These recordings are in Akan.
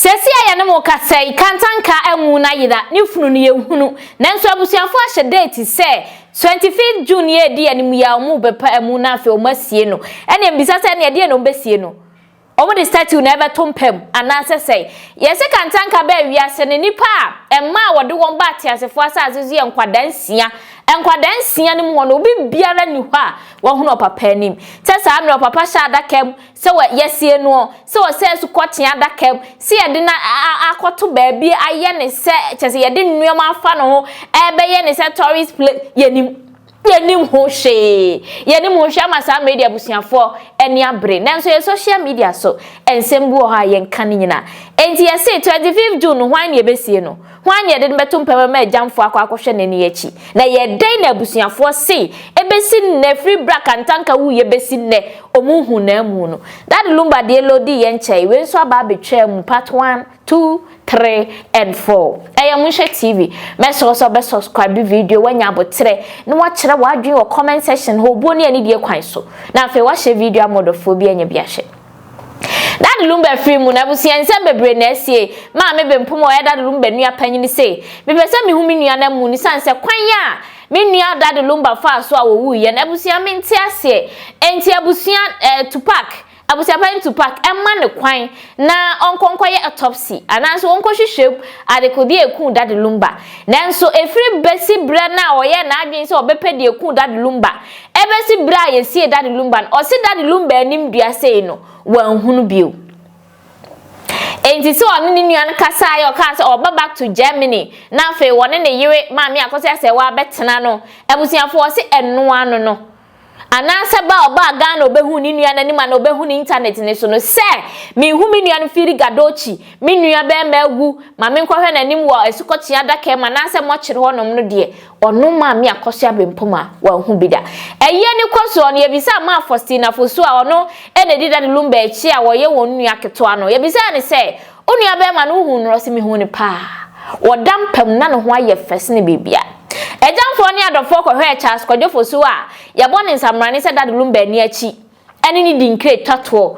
Seesei a yɛne mo rekasa yi, Kantanka amu no ayera, ne funu no yɛnhunu. Nanso abusuafo ahyɛ date sɛ 25th June yi a ɛdi anim yi a wɔrebɛpa amu na afei wɔasie no. Ɛnneɛ mebisa sɛ ɛnneɛ ɛdeɛn na wɔbɛsie no? Wɔde statue na ɛbɛto mpa mu anaasɛ sɛn? Yɛse Kantanka baa wiase no, nnipa a mmaa a wɔde wɔn baa ateasefoɔ asase so yɛ nkwadaa nsia. Nkwadaa nsia no mu hɔ no, obi biara nni hɔ a wahunu ɔpapa anim. Sɛ saa mmerɛ ɔpapa hyɛ adaka mu sɛ wɔ yɛsie noɔ, sɛ wɔsɛ asukɔtweaa adaka mu, sɛ yɛde no akɔto baabi ayɛ ne sɛ, kyɛ sɛ yɛde nneɛma afa ne ho ɛbɛyɛ ne sɛ tourist place, yɛnim. Yɛnim ho hwee. Yɛnim ho hwee ama saa mmerɛ deɛ abusuafoɔ ani abere. Nanso yɛ social media so, nsɛm bi wɔ hɔ a yɛnka ne nyinaa. Enti yɛse 25 June no hwan na yɛbɛsie no? Hwan na yɛde no bɛto mpɛmɛ ma agyamfoɔ akɔ akɔhwɛ n'ani akyi? Na ɛyɛ dɛn na abusuafoɔ se ɛbɛsi nnɛ, firi berɛ a Kantanka wuiɛ bɛsi nnɛ, wɔn nhuu n'amu no? Daddy Lumba deɛ loadii yɛn nkyɛe, wei nso aba abɛtwaa mu, part one, two, three and four. Ɛyɛ Monhwɛ TV. Mɛsrɛ wo sɛ wobɛ subscribe video, woanya aboterɛ, na woakyerɛ w'adwene wɔ comment section hɔ, obuo ne anidie kwan so. Na afei woahyɛ video ama ɔdɔfoɔ bi anya bi ahwɛ. Daddy Lumba firi mu no, abusua nsɛm bebree na asie. Maame Bempom a ɔyɛ Daddy Lumba nua panyin se, Mepɛ sɛ mihu me nua no amu no esiane sɛ kwan a me nua Daddy Lumba faa so a owuiɛ no, abusua mente aseɛ. Enti abusua eh, Tupac, abusuapanyin Tupac, mma no kwan na ɔnkɔ nkɔyɛ autopsy anaasɛ wɔnkɔhwehwɛ mu adekodeɛ a ɛkuu Daddy Lumba. Nanso ɛfiri bɛsi berɛ no a ɔyɛɛ n'adwene sɛ ɔbɛpɛ deɛ ɛkuu Daddy Lumba, ɛbɛsi berɛ a yɛsiee Daddy Lumba no, ɔse Daddy Lumba anim dua sei no, wanhunu bio. Enti sɛ ɔne ne nua no kasaeɛ, ɔkaa sɛ ɔba back to Germany, na afei wɔne ne yere Maame Akosua Asɛwa abɛtena no, abusuafoɔ ɔse ɛno ano no, Anaasɛ ba a ɔbaa Ghana a ɔbɛhuu ne nua no anim anaa ɔbɛhu no intanɛt no so no sɛ, Mehu me nua no Firi Gadochi, me nua barima awu, ma menkɔhwɛ n'anim wɔ asukɔtweaa adaka mu anaasɛ mɔkyere hɔnom no deɛ, ɔno Maame Akosua Bempong a wanhu bi da. Ayie no kɔ soɔ no, yɛbisaa Maa Faustina Fosu a ɔno na ɛdi Daddy Lumba akyi a ɔyɛ wɔn nua ketewa no, yɛbisaa no sɛ, Wo nua bɛrima no wohuu no? Ɔse mehuu no paa. Ɔda mpa mu na ne ho ayɛ fɛ sene biribiara. Agyamfoɔ ne adɔfoɔ kɔhwɛɛ Charles Kwadwo Fosu a yɛbɔ ne nsamrane sɛ Daddy Lumba ani akyi ne ne di nkire twa toɔ.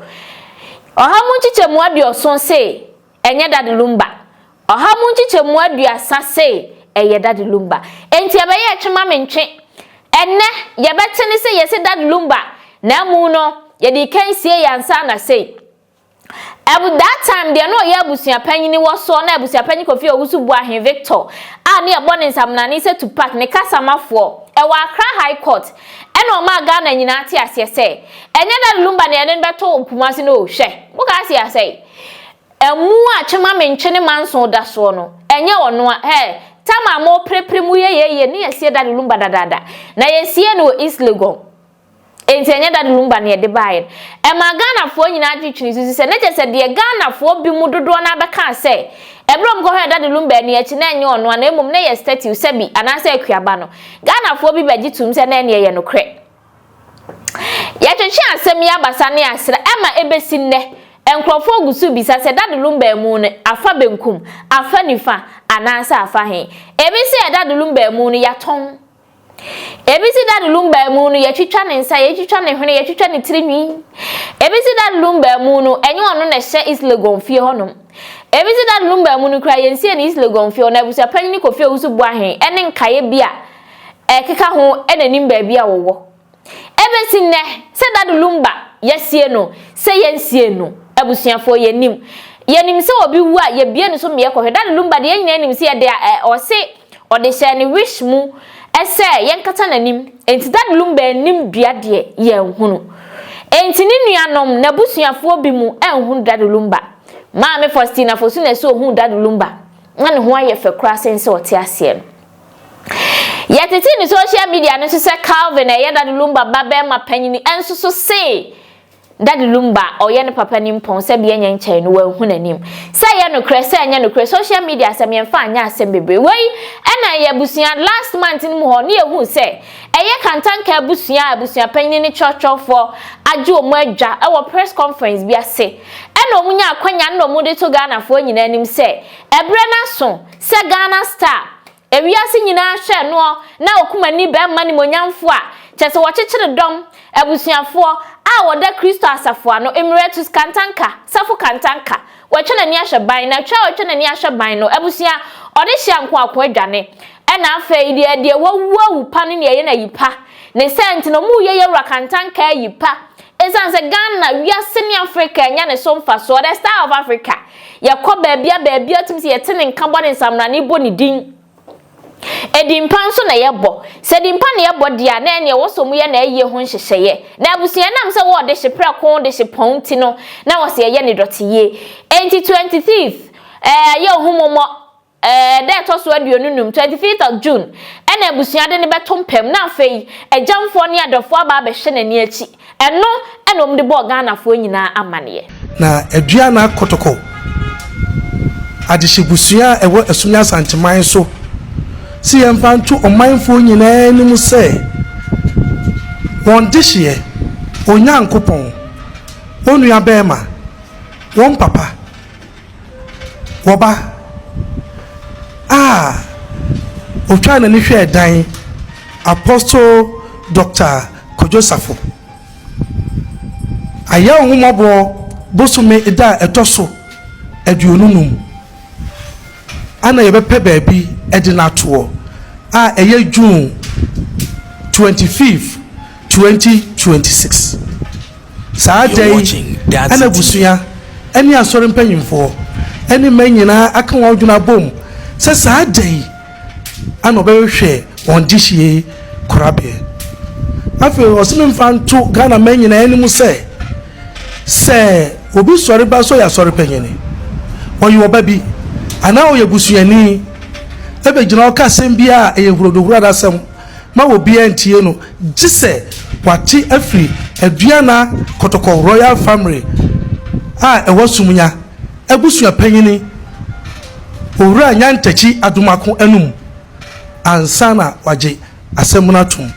Ɔha mu nkyekyɛmu aduɔson se ɛnyɛ Daddy Lumba. Ɔha mu nkyekyɛmu aduasa se ɛyɛ Daddy Lumba. Enti ɛbɛyɛɛ twe ma mentwe. Ɛnnɛ yɛbɛte ne se yɛse Daddy Lumba na amu no yɛde kan sie yɛ ansa na sei. Abu that time deɛ na ɔyɛ abusua panyini wɔ soɔ na abusua panyin Kofi Owusu Boahen Victor a ne yɛbɔ ne nsamnane sɛ Tupac ne kasamafoɔ ɛwɔ Accra High Court ɛna ɔmaa Ghana nyinaa te aseɛ sɛ ɛnyɛ Daddy Lumba na yɛde no bɛto Kumasi no o hwɛ mo kaa se asɛe ɛmu a twema mentwe ne manso da soɔ no ɛnyɛ ɔno a hɛ tam a mo prepre mu yɛ yɛyɛ ne yɛsie Daddy Lumba dadaada na yɛsie no wɔ East Legon. Enti ɛnyɛ Daddy Lumba na yɛde baeɛ no. Ɛmaa Ghanafoɔ nyinaa twetwee susu sɛ na kyerɛ sɛ deɛ Ghanafoɔ bi mu dodoɔ no ara bɛkaa sɛ ɛberɛ a wɔkɔhwɛɛ Daddy Lumba ani akyi na ɛnyɛ ɔno a na mmom na ɛyɛ statue sɛbi anaasɛ akuaba no, Ghanafoɔ bi bɛgye toom sɛ na ɛnneɛ ɛyɛ nokorɛ. Yɛtwetwe asɛm yi abasa ne asra ɛma ɛbɛsi nnɛ nkurɔfoɔ gu so bisa sɛ Daddy Lumba amu no afa benkum, afa nifa anaasɛ afa he. Ebi se yɛ Daddy Lumba amu no yɛatɔn. Ebi si Daddy Lumba mu no, yɛatwitwa ne nsa, yɛatwitwa ne hwene, yɛatwitwa ne tiri nwi. Ebi si Daddy Lumba mu no, ɛnyɛ ɔno na ɛhyɛ East Legon fie hɔnom. Ebi si Daddy Lumba mu no koraa, yɛnsie no East Legon fie hɔ, na abusuapanyin Kofi Owusu Boahen ne nkaeɛ bi a ɛkeka ho na nim baabi a wɔwɔ. Ebesi nnɛ, sɛ Daddy Lumba, yɛasie no, sɛ yɛnsiee no, abusuafoɔ, yɛnnim. Yɛnim sɛ obi wu a, yɛbue ne so ma yɛkɔhwɛ. Daddy Lumba deɛ, yɛn nyinaa nim sɛ yɛde a, ɛ, ɔse ɔde hyɛɛ ne wish mu sɛ yɛnkata n'anim. Enti Daddy Lumba anim dua deɛ, yɛanhunu. Enti ne nuanom, n'abusuafoɔ bi mu anhunu Daddy Lumba. Maame Faustina Fosu na ɛsɛ ohuu Daddy Lumba, na ne ho ayɛ fɛ koraa sen sɛ ɔte aseɛ no. Yɛtetee no social media no so sɛ Calvin a ɛyɛ Daddy Lumba ba barima panyin nso so see Daddy Lumba a ɔyɛ ne papa nimpɔn sɛ bia nyɛ nkyɛe no wanhu n'anim. Sɛ ɛyɛ nokorɛ sɛ ɛnyɛ nokorɛ social media asɛm yɛmfa anyɛ asɛm bebree. Wei ɛna ɛyɛ abusua last month no mu hɔ ne yɛhuu sɛ ɛyɛ Kantanka abusua a abusua panyin ne kyerɛkyerɛfoɔ agye wɔn adwa wɔ press conference bi ase ɛna wɔn nya akwanya na wɔn de to Ghanafoɔ nyinaa anim sɛ ɛberɛ no aso Sɛ Ghana star, ewiase nyinaa hwɛ noɔ na okumani bɛɛma nimonyamfoɔ a, Kyerɛ sɛ wɔkyekyere dɔm, abusuafoɔ, a wɔda Kristo asafo ano, Emiratus Kantanka, Safo Kantanka, Watwa n'ani ahwɛ ban, na twa a watwa n'ani ahwɛ ban no, abusua, ɔde hyɛ ankoako adwane. Ɛna afei deɛ, deɛ wawu awu pa ne deɛ ɛyɛ no ayi pa. Ne saa nti no, wɔreyɛ Yawura Kantanka ayi pa. Ɛsiane sɛ Ghana, wiase ne Africa anya ne so mfasoɔ, the star of Africa. Yɛkɔ baabia baabia tumi sɛ yɛte ne nka bɔ ne nsamrane bɔ ne din. Edin pa nso na yɛbɔ. Sɛ din pa na yɛbɔ deɛ a, na ɛneɛ ɛwɔ sɛ wɔyɛ n'ayie ho nhyehyɛeɛ. Na abusua ɛnam sɛ wɔ dehye prɛko dehye pɔn nti no, na wɔ sɛ yɛyɛ ne dɔteyie. Enti 25th, ɛɛ yɛ Ohummɔmmɔ, ɛɛ da ɛtɔ so 25, 25th of June, ɛna abusua de no bɛto mpam. Na afei, agyamfoɔ ne adɔfoɔ aba abɛhwɛ n'ani akyi. Ɛno na wɔde bɔɔ Ghanafoɔ nyinaa amaneɛ. Na Aduana Kotoko adehyebusua a ɛwɔ Asumni Asanteman so se yɛmfa nto ɔmanfoɔ nyinaa anim sɛ wɔn dehyeɛ, Onyankopɔn, wɔn nuabarima, wɔn papa, wɔba a ɔtwaa n'ani hwɛɛ dan Apostle Dɔkta Kojo Safo. Ayɛwohomɔboɔ bosome da a ɛtɔ so 25 ana yɛbɛpɛ baabi de no atoɔ a ɛyɛ June 25, 2026. Saa da yi na abusua ne asɔre mpanyimfoɔ ne mma nyinaa aka wɔn adwene abom sɛ saa da yi na wɔbɛhwehwɛ wɔn dehyeɛ korabea. Afei ɔse memfa nto Ghana mma nyinaa anim sɛ, sɛ obi sɔre ba sɛ ɔyɛ asɔre panyini, ɔyɛ ɔba bi anaa ɔyɛ busuani ɛbɛgyina hɔ ka asɛm bi a ɛyɛ hurodohurada asɛm ma obiara ntie no gye sɛ wate afiri Aduana Kɔtɔkɔ Royal Family a ɛwɔ Sumunya abusua panyini Owura Nyantakyi Adomako anum ansa na wagye asɛm no atom.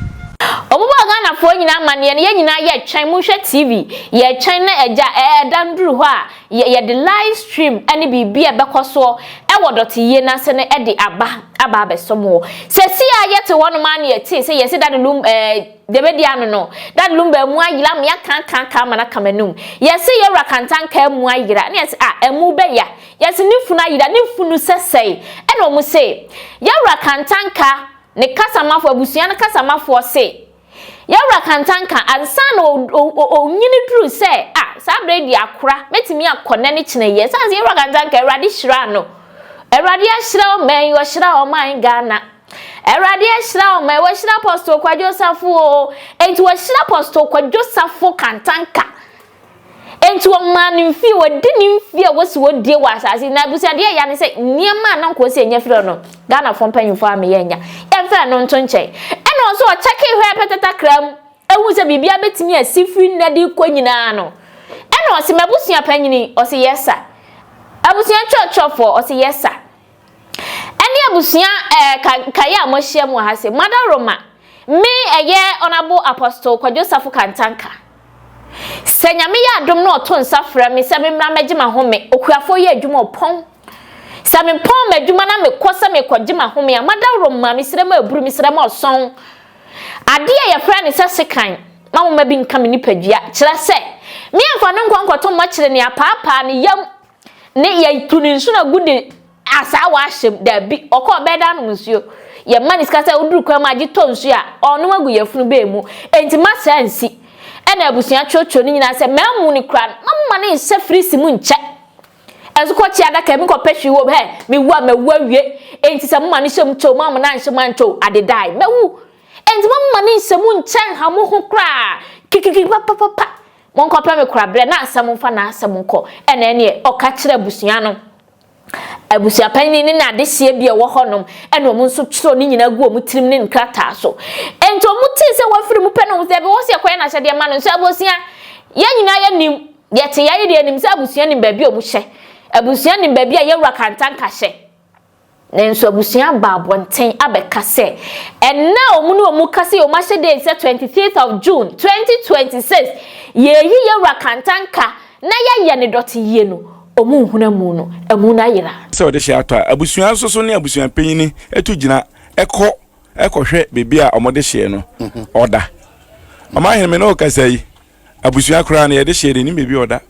Wɔbɔɔ Ghanafoɔ nyinaa amaneɛ no, yɛn nyinaa yɛtwɛn, monhwɛ TV, yɛtwɛn na agya ɛda no duru hɔ a, yɛ yɛde live stream ne biribi a ɛbɛkɔ soɔ wɔ dɔteyie no ase no de aba aba abɛsom wɔ. Sɛsi a yɛte hɔnom a na yɛtee sɛ yɛse Daddy Lum ɛɛ deɛ bɛdi ano no, Daddy Lumba amu ayera ama yɛakaakaaka ama no aka m'anum. Yɛse Yɛwura Kantanka amu ayera na yɛse ah amu bɛya. Yɛse ne funu ayera, ne funu sɛsɛe. Ɛna wɔn se Yɛwura Kantanka ne kasamafoɔ, abusua no kasamafoɔ se Yawura Kantanka, ansa na onyini duru sɛ, ah, saa berɛ yi deɛ akora, mɛtumi akɔ nnɛ ne kyena yi. Ɛsiane sɛ Yawura Kantanka, Awurade hyiraa no. Awurade ahyira ɔman yi, ɔhyira ɔman Ghana. Awurade ahyira ɔman yi, wahyira Apostle Kwadwo Safo o. Enti wahyira Apostle Kwadwo Safo Kantanka. Enti wɔmaa no mfie, wɔdi ne mfie a wɔsi wɔdie wɔ asase na abusua deɛ ɛya ne sɛ nneɛma a na nka wɔsi anya firi no Ghanafoɔ mpanyinfoɔ a meyɛ anya yɛmfa ɛno nto nkyɛn. Ɛna ɔnso ɔkyɛke hwɛ pɛtɛtakra mu ehu sɛ biribi abɛtumi asi firi nnɛ de kɔ nyinaa no ɛna ɔse m'abusua panyini ɔse yes sir abusua kyerɛkyerɛfoɔ ɔse yes sir Ɛne abusua ɛɛ ka nkaeɛ a moahyia mu wɔ ha se, Mother Roma, me ɛyɛ Honourable Apostle Kwadwo Safo Kantanka. Sɛ Nyame yɛ adom na ɔto nsa frɛ me sɛ memmra mmɛgye m'ahome, okuafoɔ yɛ adwuma ɔpɔn. Sɛ mepɔn m'adwuma na mekɔ sɛ merekɔgye m'ahome a, Mother Roma, mesrɛ mo aburu, mesrɛ mo ɔsɔn. Adeɛ a yɛfrɛ no sɛ sekan, ma momma bi nka me nipadua, kyerɛ sɛ, me amfa no nkɔ nkɔto mmɔkyere ne apaapaa ne yam ne yɛtu ne nsu na gu de asaawa ahyɛ mu daabi ɔkɔ ɔbɛyɛ da anom nsuo yɛma ne sika sɛ woduru kwan mu agye tɔ nsuo a ɔnom agu yɛfunu bɛɛ mu enti ma saa nsi ɛna abusua twerɛtwerɛ no nyinaa sɛ maamu no kura no ma moma ne nhyɛ firisi mu nkyɛ ɛnso kɔkye adaka mi kɔpɛ hwee wɔ mu hɛ mewu a mawu awie enti sɛ moma no hyɛ mu kyɛw ma mo na nhyɛ mu ankyɛw adedae mawu enti ma moma ne nhyɛ mu nkyɛ nha mo ho koraa kikiki papapapa Monkɔpɛ me koraberɛ na asɛm mfa n'asɛm nkɔ. Ɛna ɛneɛ ɔka kyerɛ abusua no. Abusua panyin ne n'adehyeɛ bi a ɛwɔ hɔnom ɛna wɔn nso twerɛ ne nyinaa gu wɔn tirim ne nkrataa so. Enti wɔn tee sɛ wafiri mu pɛ na wɔn sɛ ɛbɛwɔ sɛ yɛkɔyɛ n'ahyɛdeɛ ma no. Nso abusua, yɛn nyinaa yɛnim, yɛte yɛayɛ deɛ yɛnim sɛ abusua nim baabi a wɔn hyɛ. Abusua nim baabi a yɛwura Kantanka hyɛ. Nanso abusua aba abɔnten abɛka sɛ ɛnnɛ a wɔn ne wɔn kasa yi wɔn ahyɛ date sɛ 25th of June 2026 yɛreyi Yawura Kantanka na yɛayɛ ne dɔte yie no, wɔn nhunu amu no, amu no ayera. Sɛ ɔde hyɛ atɔ a, abusua nso so ne abusua panyin tu gyina kɔ kɔhwɛ baabi a wɔde hyeɛ no ɔda. Ɔman hene me ne wo kasa yi, abusua koraa no yɛde hyɛ de nim baabi ɔda.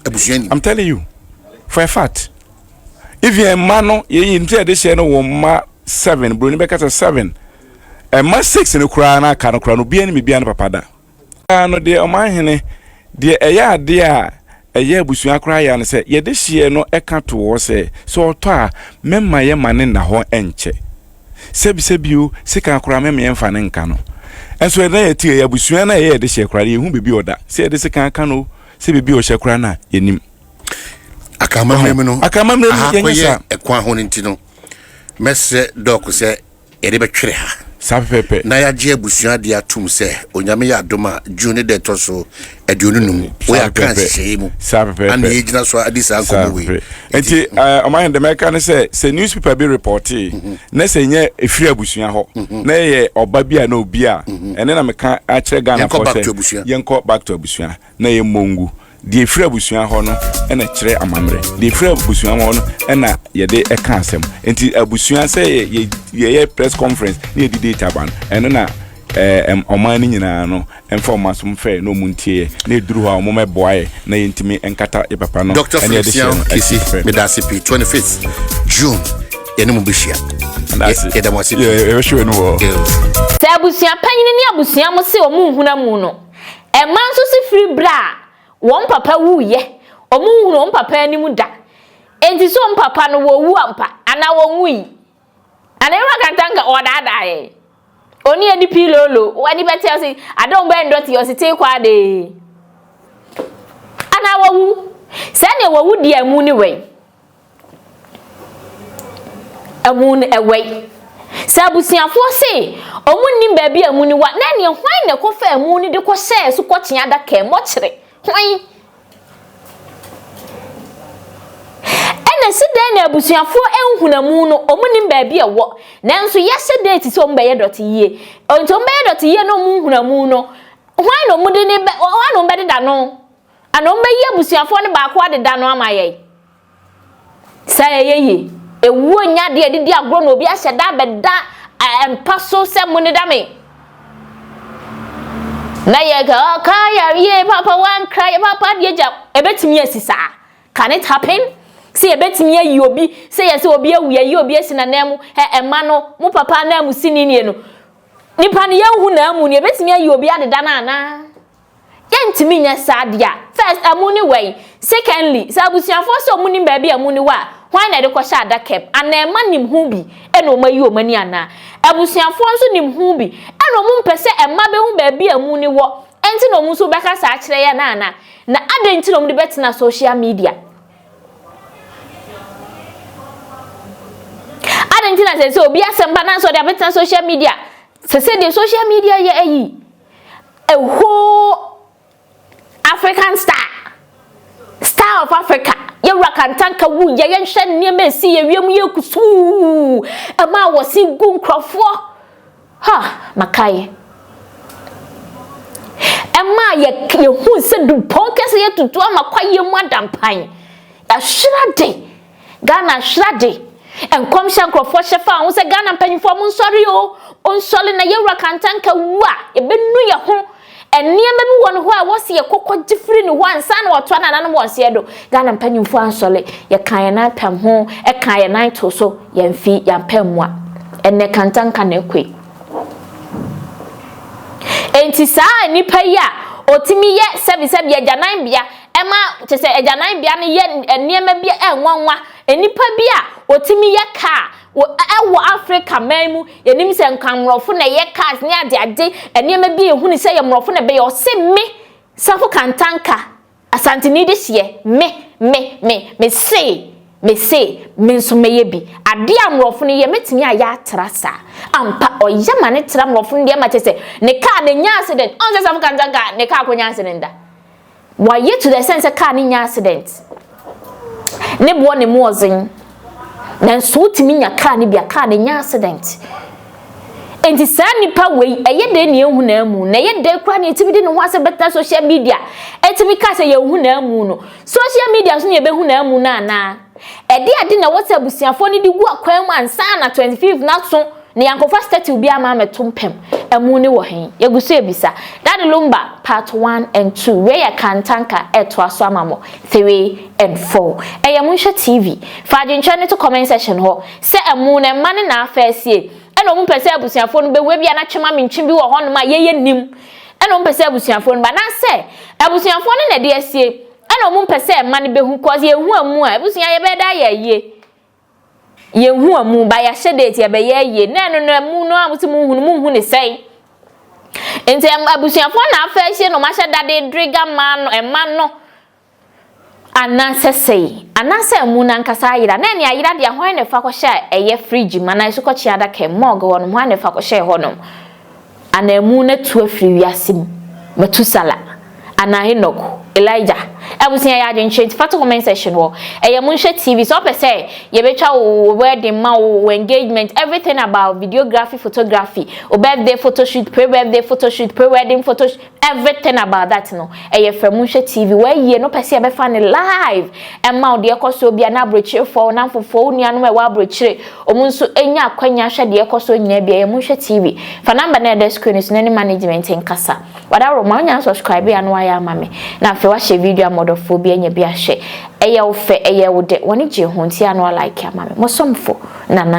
Abusua nim. I'm telling you for a fact. Even mma no yɛyi nim sɛ yɛde hyɛ no wɔ mma seven, buroni bɛka sɛ seven. Mma six no koraa no aka no koraa no obiara nim baabi a ne papa da. Koraa no deɛ ɔman hene deɛ ɛyɛ adeɛ a ɛyɛ abusua koraa ya no sɛ yɛde hyeɛ no ka to hɔ sɛ sɛ ɔtɔ a mɛma yɛma no nna hɔ nkyɛ sɛbi sɛbi o sekan koraa mɛma yɛmfa no nka no nso ɛnɛ yɛte yɛ abusua no a ɛyɛ yɛde hyeɛ koraa no yɛhu baabi ɔda sɛ yɛde sekan ka no sɛ baabi ɔhyɛ koraa no a yɛnim. Akamammerɛ mu no akamammerɛ mu yɛnyɛ saa ɛkwan ho no nti no mɛsrɛ dɔk sɛ yɛde bɛtwere ha. Saa pɛpɛɛpɛ. Na yɛagye abusua adeɛ atom sɛ Onyame yɛ adom a June ne da ɛtɔ so 25, wei aka nhyehyɛeɛ mu. Saa pɛpɛɛpɛ. Ana yɛgyina so adi saa nkɔmmɔ wei. Nti ɔman yɛn dɛm ɛka ne sɛ sɛ newspaper bi reportee mhm. na sɛ nyɛ efiri abusua hɔ mhm. na yɛ ɔba bi a na obi a mhm. ɛne na meka akyerɛ Ghana fɔ sɛ yɛnkɔ back to abusua. na yɛmmɔ ngu. Deɛ ɛfiri abusua hɔ no na ɛkyerɛ amammerɛ. Deɛ ɛfiri abusua hɔ no na yɛde ka asɛm. Nti abusua sɛ yɛyɛ press conference na yɛde date aba no, ɛno na ɔman no nyinaa no mfa wɔn aso mfɛ na wɔn ntie yɛ na ɛduru hɔ a wɔn mɛboa yɛ na yɛntumi nkata yɛ papa no Dr. ɛne yɛde hyɛ no Kisi, medase pii 25th June yɛne mo bɛhyia. Yɛda mo ase pii. Yɛbɛhwɛ wɔ no wɔ. Sɛ abusua panyin ne abusua mo se wɔn nhuna mu no, Mmaa nso se firi berɛ a wɔn papa wuiɛ, wɔnhunu wɔn papa anim da. Enti sɛ wɔn papa no wɔwu ampa anaa wɔnwui? Anaa Ewura Kantanka ɔɔdaadaa yɛn? Oni adi pii lolo, w'ani bɛte ɔse adɔn bɛn dɔte ɔse tee kwaa dee. Anaa wawu? Sɛ ɛneɛ wawu deɛ amu ne wɛn? Amu no ɛwɛe. Sɛ abusuafoɔ se ɔmo nnim baabi a amu no wɔ a, na ɛneɛ hwan na ɛkɔfaa amu no de kɔhyɛɛ asukɔtweaa adaka mu? Mɔkyere, hwan? Ɛna si dɛn na abusuafoɔ nhunu amu no, ɔmo nnim baabi a ɛwɔ, nanso yɛahyɛ date sɛ ɔmo bɛyɛ dɔte yie. Nti ɔmo bɛyɛ dɔte yie na ɔmo nhunu amu no, hwan na ɔmo de ne bɛ, hwan na ɔmo bɛdeda no? Ana wɔbɛyi abusuafoɔ no baako adeda no ama yɛn? Sɛ ɛyɛ yie. Ewuo nyɛ adeɛ a yɛde di agorɔ na obi ahyɛ da abɛda mpa so sɛ mo ne da me. Na yɛ ka ɔka yɛ yie papa wankra yɛ papa adeɛ gya ɛbɛtumi asi saa. Can it happen? Sɛ yɛbɛtumi ayi obi sɛ yɛ sɛ obi awu yɛyi obi asi n'anan mu ɛ ɛma no mo papa anan mu sini nie no nipa no yɛnhu n'amu no yɛbɛtumi ayi obi adeda no anaa? Yɛntumi nyɛ saa deɛ a, first, amu no wɛn? Secondly, sɛ abusuafoɔ sɛ wɔn nim baabi a amu no wɔ a, hwan na ɛde kɔhyɛ adaka mu? Anaa mma nim ho bi na wɔn ayi wɔn ani anaa? Abusuafoɔ nso nim ho bi na wɔn mpɛ sɛ mma bɛhu baabi a amu no wɔ nti na wɔn nso bɛka saa akyerɛ yɛn anaa? Na adɛn nti na wɔde bɛtena social media? Adɛn nti na sɛ sɛ obi asɛm ba na sɛ ɔde abɛtena social media? Sɛ sɛ deɛ social media yɛ ayi A whole African star, star of Africa, yɛwura Kantanka wu yɛ yɛnhwɛ nneɛma esi yɛ wiem yɛ kusuu, ɛma wɔsi gu nkurɔfoɔ. Ha, makae. Ɛma yɛ yɛhu sɛ dupɔn kɛse yɛ tutu ama kwaeɛ mu adampan. Yɛahwere ade. Ghana ahwere ade. Nkɔmhyɛ nkurɔfoɔ hyɛ faa ho sɛ Ghana mpanyinfoɔ mo nsɔre o, onsɔre na yɛwura Kantanka wu a, yɛbɛnu yɛ ho. Nneɛma bi wɔ ne hɔ a ɛwɔ sɛ yɛkɔ kɔgye firi ne hɔ ansa na wɔtoa nananom wɔn seɛ do. Ghana mpanyinfoɔ ansɔre, yɛkaa yɛn nan pam ho, ɛkaa yɛn nan too so, yɛmfi, yɛampɛ mmoa. Ɛnnɛ Kantanka na ɛkɔ yi. Enti saa nipa yi a ɔtumi yɛ sɛbisɛbi agyananbea ɛma kyɛ sɛ agyananbea no yɛ nneɛma bi a ɛnwanwa, nnipa bi a ɔtumi yɛ kaa wɔ ɛwɔ Africa man mu, yɛnim sɛ nka mmorɔfo na ɛyɛ cars ne adeade, nneɛma bi a yɛhunu sɛ yɛ mmorɔfo na ɛbɛyɛ, ɔse me Safo Kantanka Asanteni de hyeɛ, me, me, me, me se, me se, me nso mɛyɛ bi. Adeɛ a mmorɔfo no yɛ, mɛtumi ayɛ atra saa. Ampa, ɔyɛ ma no tra mmorɔfo no deɛ ma kyɛ sɛ, ne kaa no nya accident. Ɔn sɛ Safo Kantanka ne kaa kɔnya accident da. Wayɛ to the extent sɛ kaa no nya accident. Ne boɔ ne mu ɔdzen. Nanso wotumi nya kaa no bi a, kaa no nya accident. Enti saa nipa wei, ɛyɛ dɛn na yɛnhu n'amu? Na ɛyɛ dɛn koraa na yɛtumi de ne ho asɛm bɛtena social media ɛtumi ka sɛ yɛnhu n'amu no? Social media so na yɛbɛhu n'amu no anaa? Ɛde ade na ɛwɔ sɛ abusuafoɔ no de gu akwan mu ansa na 25 no aso? Na yɛankɔfa statue bi ama amɛto mpam. Ɛmu ne wɔ he? Yɛgu so ebisa. Daddy Lumba part 1 and 2. Wei yɛ Kantanka ɛtoa so ama mo 3 and 4. Ɛyɛ Monhwɛ TV. Fa adwentwerɛ no to comment section hɔ. Sɛ ɛmu no mma ne na afa asie. Ɛna ɔmo pɛ sɛ abusuafoɔ no bɛwu ebia na twema mentwe bi wɔ hɔnom a yɛyɛ nim. Ɛna ɔmo pɛ sɛ abusuafoɔ no ba. Na sɛ abusuafoɔ no na ɛde asie. Ɛna ɔmo mpɛ sɛ mma no bɛhu, cause yɛhu amu a, abusua, yɛbɛda ayɛ ayie. Yɛhu amu ba, yɛahyɛ date, yɛbɛyɛ ayie. Na ɛno no, amu no a mo sɛ muhu no, muhu ne sɛn? Nti abusuafoɔ na afa ahyia na ɔmo ahyɛ dade driga mmaa no, ɛma no anaasɛ sɛi, anaasɛ amu no ankasa ayera. Na ɛne ayera deɛ, hwan na ɛfa kɔhyɛ a ɛyɛ fridge mu anaa ɛso kɔkyea adaka mu, morgue hɔ nom, hwan na ɛfa kɔhyɛ hɔ nom? Anaa amu no atu afiri wiase mu, Matusala anaa Enoch, Elijah? Abusua, yɛ adwenkyerɛ nti fa to comment section hɔ. Ɛyɛ Monhwɛ TV. Sɛ ɔpɛ sɛ yɛbɛtwa wo wedding ma wo, engagement, everything about videography, photography, wo birthday photoshoot, pre-birthday photoshoot, pre-wedding photoshoot, everything about that no, ɛyɛ fɛ Monhwɛ TV. Wɔayie no, pɛ sɛ yɛbɛfa ne live ɛma wo deɛ ɛkɔ so bia na aburokyerefoɔ na mfofoɔ, wo nuanom a ɛwɔ aburokyere, ɔmo nso anya akwanya hwɛ deɛ ɛkɔ so nyinaa bi. Ɛyɛ Monhwɛ TV. Fa number na ɛda screen so na ne management nkasa. Wadaworo ma wonya subscribe ya no, wayɛ ama me na afei wahyɛ video ama ɔdɔfoɔ bi anya bi ahwɛ. Ɛyɛ wo fɛ, ɛyɛ wo dɛ, wɔne gye ho nti ano like ama me. Mosomfo Nana.